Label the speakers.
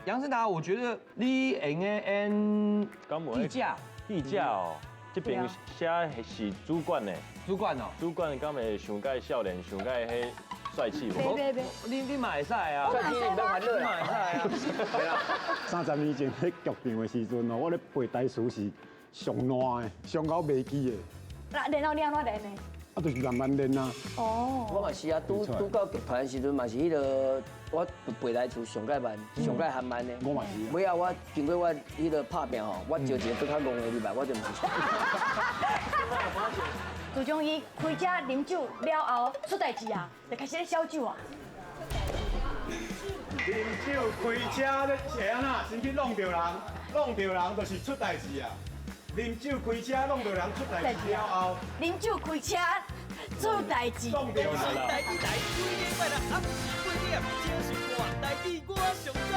Speaker 1: 楊森達，我覺得你用的演
Speaker 2: 敢有
Speaker 1: 記者
Speaker 2: 記者哦，這邊寫是主管呢，
Speaker 1: 主管哦，
Speaker 2: 主管敢會上蓋少年，上蓋彼帥氣無？
Speaker 3: 別別別，
Speaker 1: 你嘛會使啊，
Speaker 4: 帥氣你免煩惱
Speaker 1: 你嘛會使啊。
Speaker 5: 30年前喺劇場的時陣哦，我咧背台詞是上爛的，上𠢕袂記的，
Speaker 3: 那然後你按怎練的？
Speaker 5: 啊，就是慢慢練啊。
Speaker 3: 哦，
Speaker 4: 我嘛是啊，拄拄到劇團的時陣嘛是彼個我背台詞上蓋慢，上蓋含慢的。
Speaker 5: 我嘛是啊。
Speaker 4: 尾仔我經過我彼個拍拚吼，我招一個閣較戇的入來，我就毋是。
Speaker 3: 自從伊開車啉酒了後出代誌啊，就開始咧燒酒啊。
Speaker 5: 啉酒開車咧是按怎？先去弄著人，弄著人就是出代誌啊。啉酒開車弄著人出代誌了後，
Speaker 3: 啉酒開車出代誌。
Speaker 5: 弄著人啦。
Speaker 6: 台語台，規禮拜六暗時8點，請收看《台語我上讚》。